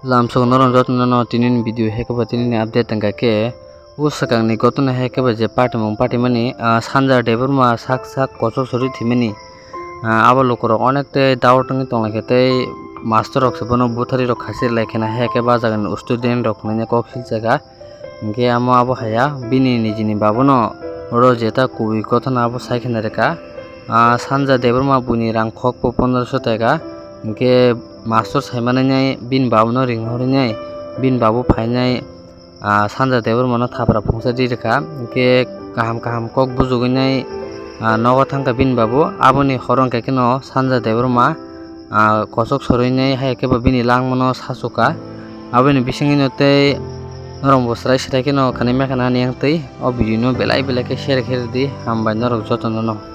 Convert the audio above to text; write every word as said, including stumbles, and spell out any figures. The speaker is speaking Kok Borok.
Lamsok norok jotono no tini ni video hai khe ba tini ni update wngkha khe, o swkang ni gotona hai khe ba je patimung patimani, ah, Sanja Debbarma sak sak kochok sori thwimani, ah, abo lukurok onek tei doubt wngwi tonglaikha tei master rok se bono butharwi rok khasi rwlai khe na hai khe ba jagani student rok hinwi kok silchakha. Hinkhe amo abo haya bini nijini babono oro jeta kubui kothona abo sai kheno rwkha. Ah, Sanja Debbarma buini rang khok bo pondroso taka. Hinkhe mastor sai manwi bini babono ring horwi bini babo phainai, ah, Sanja Debbarmano thapra phungsa di rwkha. Hinkhe kaham kaham kok bujugwi, ah, nogo thangkha bini babo. Aboni horo hinkhe kheno Sanja Debbarma, ah, kochok sorwi hai khe bo bini langmano sachukha. Aboni bisingino tei norok bo srai srai kheno khanai mekhana niyang twi o video no belai belai khe share khe rwdi. Hambai norok jotono no.